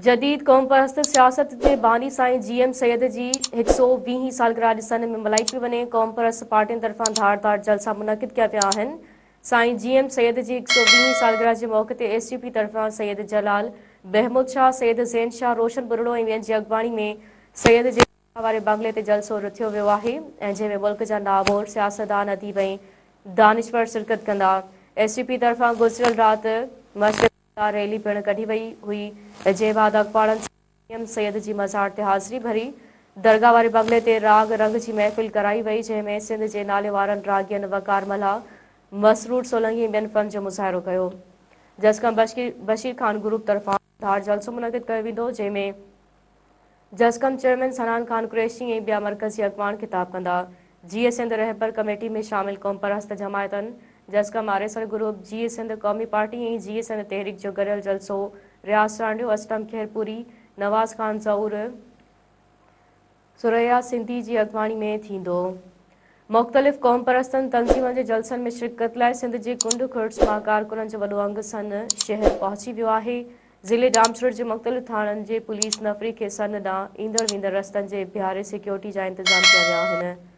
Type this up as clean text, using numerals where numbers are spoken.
جديد قومپرست سياست جي باني سائين جي ايم سيد جي هڪ سئو ويهين سالگرهه اڄ سن ۾ ملهائي پئي وڃي، قومپرست پارٽين طرفان ڌار ڌار جلسا منعقد ڪيا ويا آهن. سائين جي ايم سيد جي هڪ سئو ويهين سالگرهه جي موقعي تي ايس يو پي طرفان سيد جلال محمود شاهه، سيد زين شاهه، روشن ٻرڙو ۽ ٻين جي اڳواڻي ۾ سيد جي درگاهه واري بنگلي تي جلسو رٿيو ويو آهي ۽ جنهن ۾ ملڪ جا نامور سياستدان، اديب ۽ دانشور شرڪت ڪندا. ايس يو پي طرفان گذريل رات مشرق دار ريلي پڻ ڪڍي وئي هئي، جنهن بعد اڳواڻن سائين ايم سيد جي مزار تي حاضري ڀري. درگاهه واري بنگلي تي راڳ رنگ جي محفل ڪرائي وئي، جنهن ۾ سنڌ جي ناليوارن راڳين وقار ملاح، مسرور سولنگي ۽ ٻين فن جو مظاهرو ڪيو. جسقم بشير خان گروپ طرفان ڌار جلسو منعقد ڪيو ويندو، جنهن ۾. جسقم چيئرمين صنعان خان قريشي ۽ ٻيا مرڪزي اڳواڻ خطاب ڪندا. جيئي سنڌ رهبر ڪميٽي ۾ شامل قومپرست جماعتن جسقم آريسر گروپ، جيئي سنڌ قومي پارٽي ۽ جيئي سنڌ تحريڪ جو گڏيل جلسو رياض چانڊيو، اسلم خيرپوري، نواز خان زئور، ثريا سنڌي جي اڳواڻي ۾ ٿيندو. مختلف قومپرستن تنظيمن جي جلسن ۾ شرڪت لاء سنڌ جي ڪنڊ ڪڙڇ مان ڪارڪنن جو وڏو انگ سن شهر پهچي ويو آهي. ضلعي ڄامشوري جي مختلف ٿاڻن جي پوليس نفري کي سن ڏانهن ايندڙ ويندڙ رستن جي بيهاري سيڪيورٽي جا انتظام ڪيا ويا آهن.